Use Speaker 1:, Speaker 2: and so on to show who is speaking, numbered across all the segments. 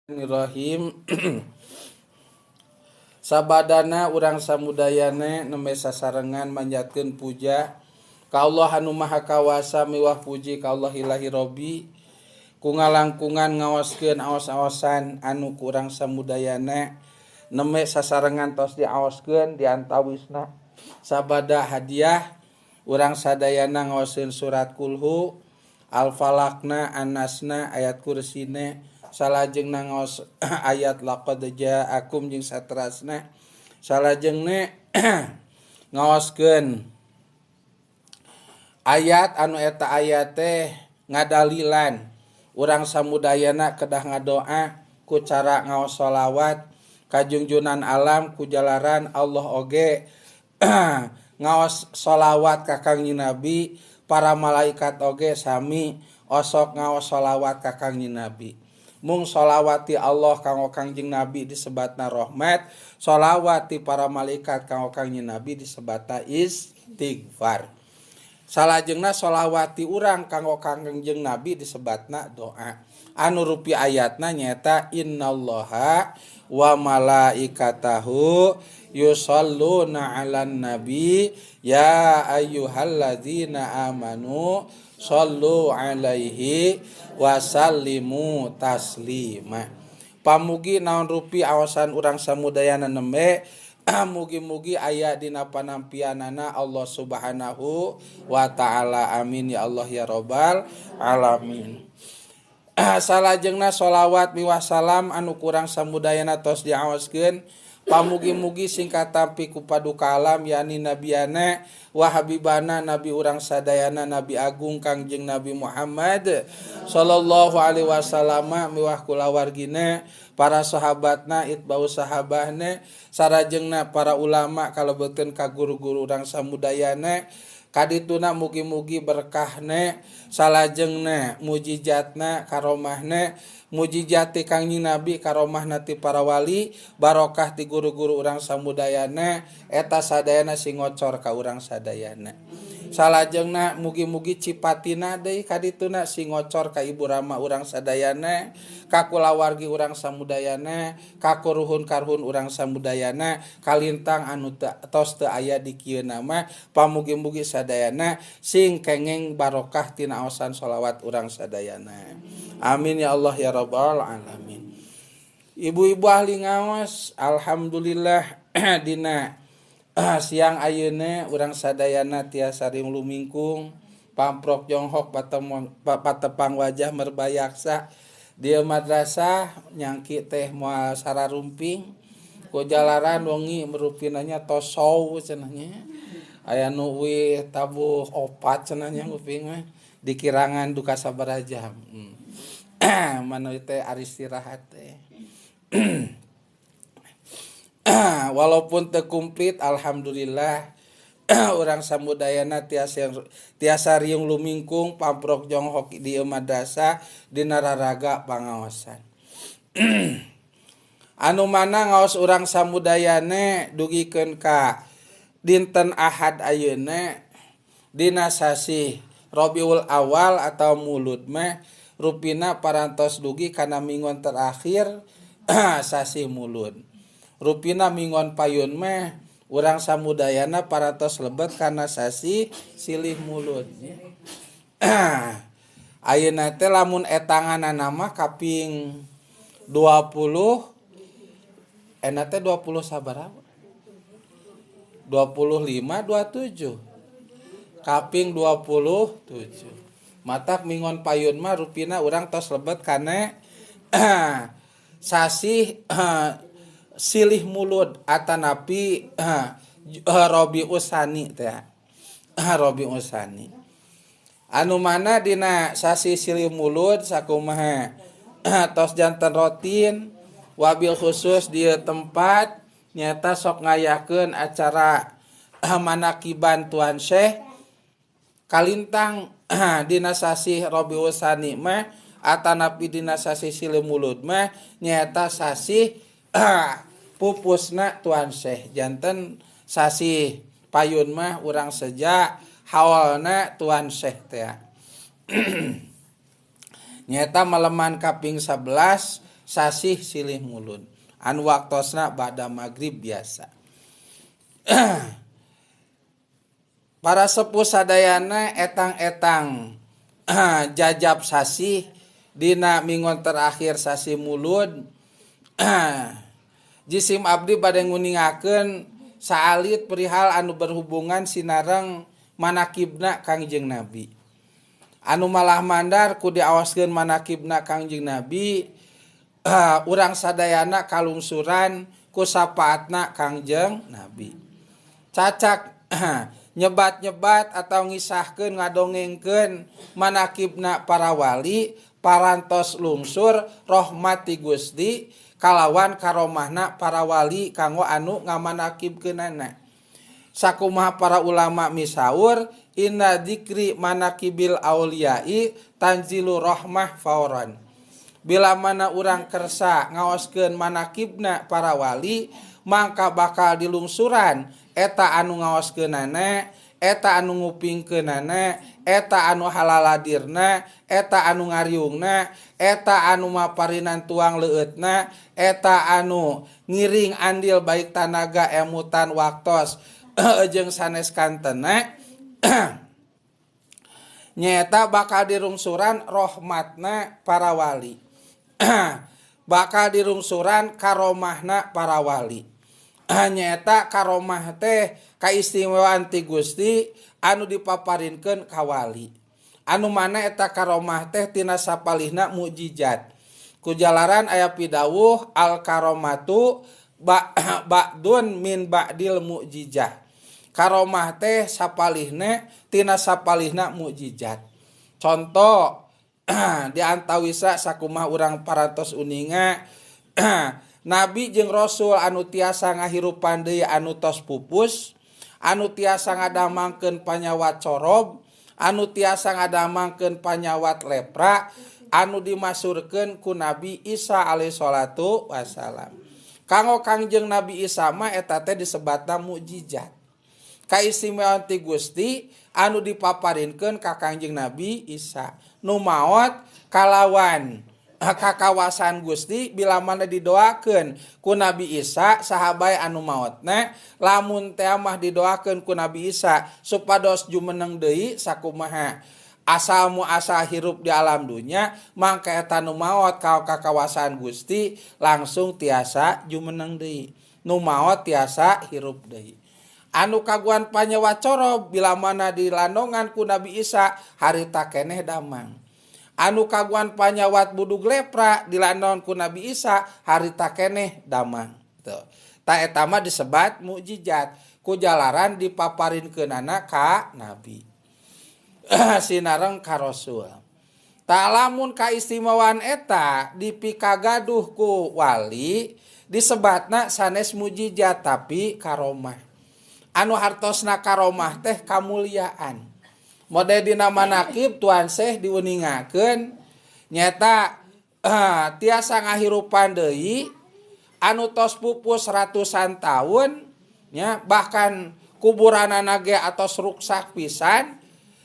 Speaker 1: Bismillahirrahmanirrahim. Sabadana urang samudayana nembe sasarengan manjatkeun puja ka Allah anu Maha Kawasa miwah puji ka Allah Ilahi Robbi ku ngalangkungan ngaoskeun aos-aosan anu ku urang samudayana nembe sasarengan tos diaoskeun di antawisna sabada hadiah urang sadayana ngaoskeun surat kulhu, al-falaqna, an-nasna, ayat kursina, salajengna ngaos ayat laqad ja'akum jeung saterasna, salajengna ngaoskeun ayat anu eta ayat teh ngadalilan urang samudayana kedah ngadoa ku cara ngaos sholawat kajungjunan alam ku jalaran Allah oge ngaos sholawat ka Kangjeng Nabi, para malaikat oge sami osok ngaos sholawat ka Kangjeng Nabi. Mung sholawati Allah kanggo Kangjeng Nabi disebatna rahmat, sholawati para malaikat kanggo Kangjeng Nabi disebatna istighfar. Salajengna sholawati urang kanggo Kangjeng Nabi disebatna doa. Anu rupi ayatna nyaeta innallaha wa malaikatahu yusholluna 'alan nabi ya ayyuhalladzina amanu shollu 'alaihi wa sallimu taslima. Pamugi naon rupi awasan urang samudayana nembe mugi-mugi aya dina panampianana Allah Subhanahu wa taala. Amin ya Allah ya robbal alamin. Salajengna sholawat miwah salam anu kurang samudayana tos diawaskeun pamugi-mugi singkat tampi ku paduka alam yakni nabiana wa habibana nabi urang sadayana Nabi Agung Kangjeng Nabi Muhammad sallallahu alaihi wasallam miwah kulawargina para sahabatna itbau sahabahna sarajengna para ulama kalebetkeun ka guru-guru urang samudayana kadituna mugi-mugi berkahna salajengna mujizatna karomahna mujizat ti Kangjeng Nabi karomahna ti para wali barokah ti guru-guru urang samudayana eta sadayana sing ngocor ka urang sadayana. Salajengna mugi-mugi cipatina deui kadituna sing ngocor ka ibu rama urang sadayana ka kulawargi urang samudayana ka kuruhun karhun urang samudayana kalintang anu tos teu aya di kieu nama pamugi-mugi sadayana sing kengeng barokah tina aosan sholawat urang sadayana. Amin ya Allah ya rabbal alamin. Ibu-ibu ahli ngaos, alhamdulillah dina siang ayeuna urang sadayana tiasa lumingkung pamprok jonghok patepang wajah merbayaksa di madrasah nyangki teh moal sararumping ku jalaran wengi merupinanya tosou cenah nya aya nu uih tabuh opat cenah nya nguping mah dikirangan duka sabaraha jam. Manu teh ari istirahat teh. Walaupun teu komplit alhamdulillah urang samudayana tiasa riung lumingkung pamprok jonghok di madrasah dina raraga pangaosan. Anu mana ngaos urang samudayana dugikeun ka dinten Ahad ayeuna dina sasih Rabiul Awal atau Mulud mah rupina parantos dugi kana minggon terakhir sasih Mulud. Rupina minggon payun mah urang samudayana parantos lebet kana sasih silih Mulud. Ayeuna teh lamun etanganana mah kaping 20 ena teh 20 sabaraha? 25 27. Kaping 27. Matak minggon payun mah rupina urang tos lebet kana sasih silih Mulud atanapi Rabiul Sani teh. Rabiul Sani. Anu mana dina sasih silih Mulud sakumaha tos janten rutin wabil khusus di tempat nyata sok ngayakeun acara manakiban Tuan Syekh kalintang dina sasih Rabiul Sani mah atanapi dina sasih silih Mulud mah nyata sasih pupusna Tuan Syekh janten sasih payun mah urang seja haolna Tuan Syekh teh. Nyata maleman kaping 11 sasih silih mulud anu waktosna ba'da magrib biasa. Para sepuh sadayana etang-etang jajab sasih dina minggon terakhir sasih mulud. Jisim abdi bade nguningakeun saalit perihal anu berhubungan sinareng manakibna Kangjeng Nabi. Anu malah mandar ku diawaskeun manakibna Kangjeng Nabi, urang sadayana kalungsuran ku sapaatna Kangjeng Nabi. Cacak nyebat-nyebat atau ngisahkeun ngadongengkeun manakibna para wali parantos lungsur rahmat ti Gusti kalawan karomahna para wali kanggo anu ngamanakibkeunana. Sakumaha para ulama misaur inna dzikri manakibil auliyai tanzilu rahmah fauran. Bila mana urang kersa ngaoskeun manakibna para wali mangka bakal dilungsuran eta anu ngaoskeunana, eta anu ngupingkeunana, eta anu halaladirna, eta anu ngariungna, eta anu maparinan tuang leueutna, eta anu ngiring andil baik tanaga emutan waktos jeung sanes kantena nyaeta bakal dirungsuran rahmatna para wali. Bakal dirungsuran karomahna para wali. Nyaeta karomah teh kaistimewaan ti Gusti anu dipaparinkeun ka wali. Anu mana eta karomah teh tina sapalihna mukjizat. Kujalaran aya pidawuh al karomatu ba'dun min ba'dil mukjizah. Karomah teh sapalihna tina sapalihna mukjizat. Contoh di antawisa sakumaha urang parantos uninga Nabi jeung Rasul anu tiasa ngahirupan deui anu tos pupus, anu tiasa ngadamangkeun panyawat corob, anu tiasa ngadamangkeun panyawat lepra, anu dimasurkeun ku Nabi Isa alaihi salatu wasalam. Kanggo Kangjeng Nabi Isa mah eta teh disebatna mukjizat. Kaistimewaan ti Gusti anu dipaparinkeun ka Kangjeng Nabi Isa. Nu maot kalawan kakawasan Gusti bila mana didoakeun ku Nabi Isa sahabai anu maotna, lamun teh mah didoakeun ku Nabi Isa supados jumeneng deui sakumaha asal muasal hirup di alam dunya, mangka eta nu maot ka kakawasan Gusti langsung tiasa jumeneng deui, nu maot tiasa hirup deui. Anu kaguan panyawa corob bila mana dilandongan ku Nabi Isa harita keneh damang. Anu kaguan panyawat budug lepra dilandon ku Nabi Isa harita keneh damang. Tuh. Ta eta mah disebat mukjizat ku jalaran dipaparinkeunana ka Nabi. Sinareng ka Rasul. Ta lamun kaistimewaan eta dipikagaduh ku wali disebatna sanes mukjizat tapi karomah. Anu hartosna karomah teh kamuliaan. Mode dina manakib Tuan Syekh diuningakeun nyata tiasa ngahirupan deui anu tos pupus ratusan tahun nya, bahkan kuburanana ge atos ruksak pisan,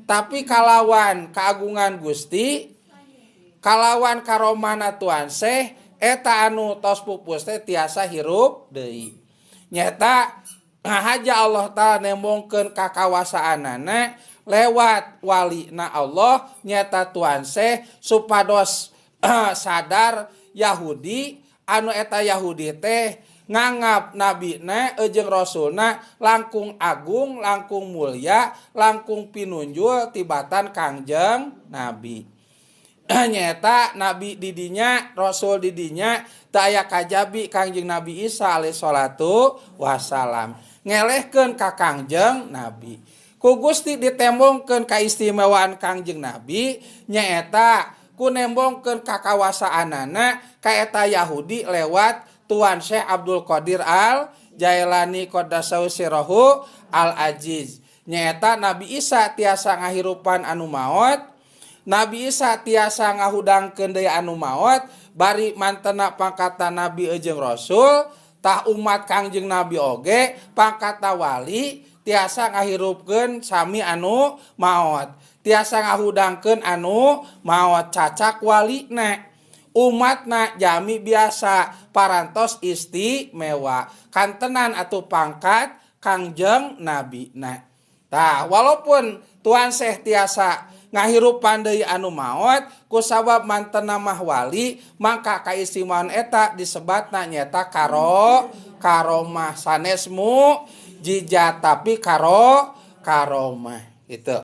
Speaker 1: tapi kalawan keagungan Gusti, kalawan karomahna Tuan Syekh eta anu tos pupus teh tiasa hirup deui. Nyata ngahaja Allah Ta'ala nembongkeun kakawasaanana lewat walina Allah nyata Tuan Syekh supados sadar Yahudi anu eta Yahudi teh nganggap nabina jeung rasulna langkung agung, langkung mulia, langkung pinunjul tibatan Kangjeng Nabi. Nyata nabi didinya, rasul didinya teu aya kajabi Kangjeng Nabi Isa alaihi salatu wasalam. Ngelehkeun ka Kangjeng Nabi. Ku Gusti ditembongkeun kaistimewaan Kangjeng Nabi nyaeta ku nembongkeun kakawasaanana ka eta Yahudi lewat Tuan Syekh Abdul Qadir Al Jailani qaddasahu sirrahu Al Aziz. Nyaeta Nabi Isa tiasa ngahirupan anu maot, Nabi Isa tiasa ngahudangkeun deui anu maot, bari mantena pangkatan nabi jeung rasul, tah umat Kangjeng Nabi oge pangkatna wali tiasa ngahirupkeun sami anu maot, tiasa ngahudangkeun anu maot cacak walina. Umatna jami biasa, parantos istimewa, kantenan atau pangkat Kangjeng Nabi. Nah, tah, walaupun Tuan Syekh tiasa ngahirupan deui anu maot, kusabab mantena mah wali, maka kaistimewaan eta disebatna nyaeta karomah, sanes mukjizat, tapi karomah itu.